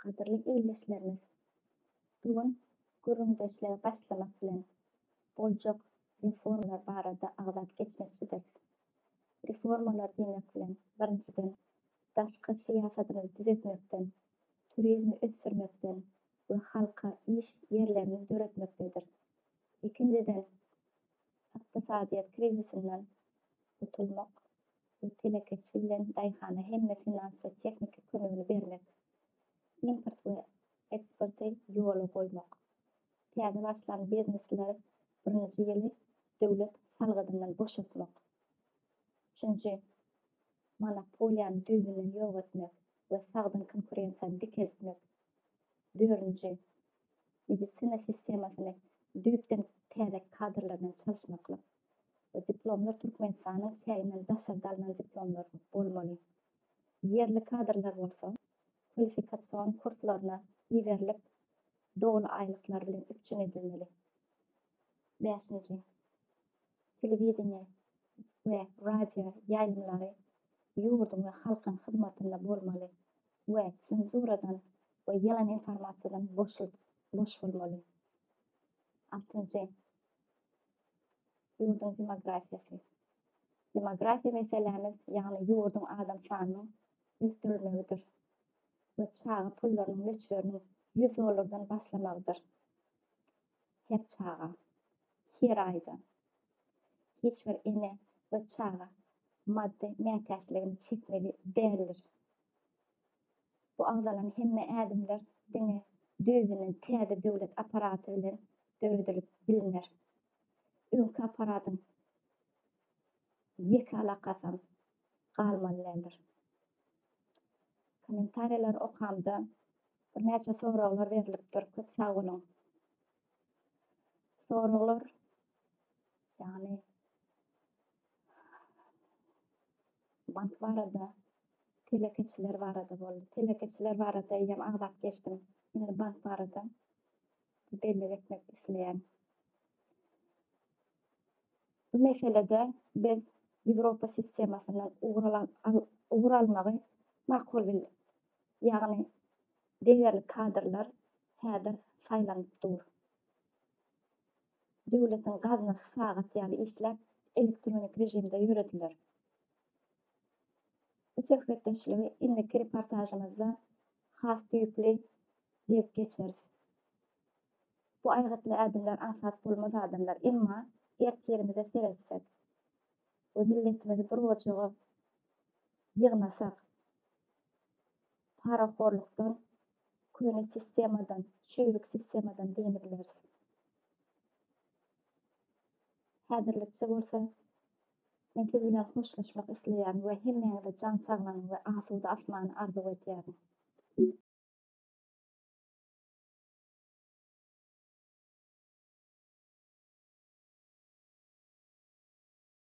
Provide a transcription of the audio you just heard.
Gadyrly ildeşlerimiz! Bu gün gürrüňdeşlige başlamak bilen, boljak reformalar barada agzap geçmekçidiris. Reformalar diýmek bilen, birinjiden, daşky syýasatymyzy düzetmekden, turizmi ösdürmekden we halka iş ýerlerini döretmekdedir. Ikinjiden, ykdysadyýet krizisinden gutulmak we telekeçi bilen daýhana hemme finans we tehniki kömegini bermek, import we eksporty ýola goýmak, täze başlan biznesleri birinji ýyly döwlet salgydyndan boşatmak, üçünji, monopoliýany düýbünden ýok etmek we sagdyn konkurensiýany dikeltmek, dördünji, medisina sistemasyny düýpden täze kadrlar bilen çalyşmaklyk we diplomlar Türkmenistanyň çäginden daşarda alnan diplomlar bolmaly. Ýerli kadrlar bolsa kwalifikasion kurslaryna iberilip, doly aýlyklar bilen üpjün edilmeli. Bäşinji. Telewideniýe we radio ýaýlymlary ýurduň we halkyň hyzmatynda bolmaly we senzuradan we ýalan informasiýadan boş bolmaly. Altynjy. Ýurduň demografiýasy. Demografiýa meselämiz, ýagny ýurduň adam sanynyň ösdürilmegidir we çaga pullarynyň möçberiniň 100 dollardan başlamagydyr. Her çaga. Her aýda. Hiç bir ene we çaga maddy mätäçligini çekmeli däldir. Bu agzalan hemme ädimler diňe düýbünden täze döwlet apparaty bilen döredilip bilner. Öňki apparatyň ýeke alakasam galmaly däldir. Kommentariýalary okamda birnäçe soraglar berlipdir, köp sag boluň. Soraglar, ýagny bank barada, telekeçiler barada boldy. Telekeçiler barada eýýäm agzap geçdim. Indi bank barada bellik etmek isleýän. Bu meselede biz Ýewropa sistemasyndan ugur almagy makul bildik. Ýagny degerli kadrlar häzir saýlanyp dur. Döwletiň gaznasy sagat ýaly işläp, elektronik režimde ýörediler. Bu söhbetdeşligi indiki reportažymyzda has düýpli degip geçeris. Bu aýgytly ädimler aňsat bolmaz adamlar, emma ertirimize seretsek we milletimizi bir ojaga ýygnasak, parahorlukdan, köne sistemadan, çüýrük sistemadan dynyp bileris. Häzirlikçe bolsa men siz bilen hoşlaşmak isleýärin we hemmäňize jan saglygyny we asuda asmany arzuw edýärin.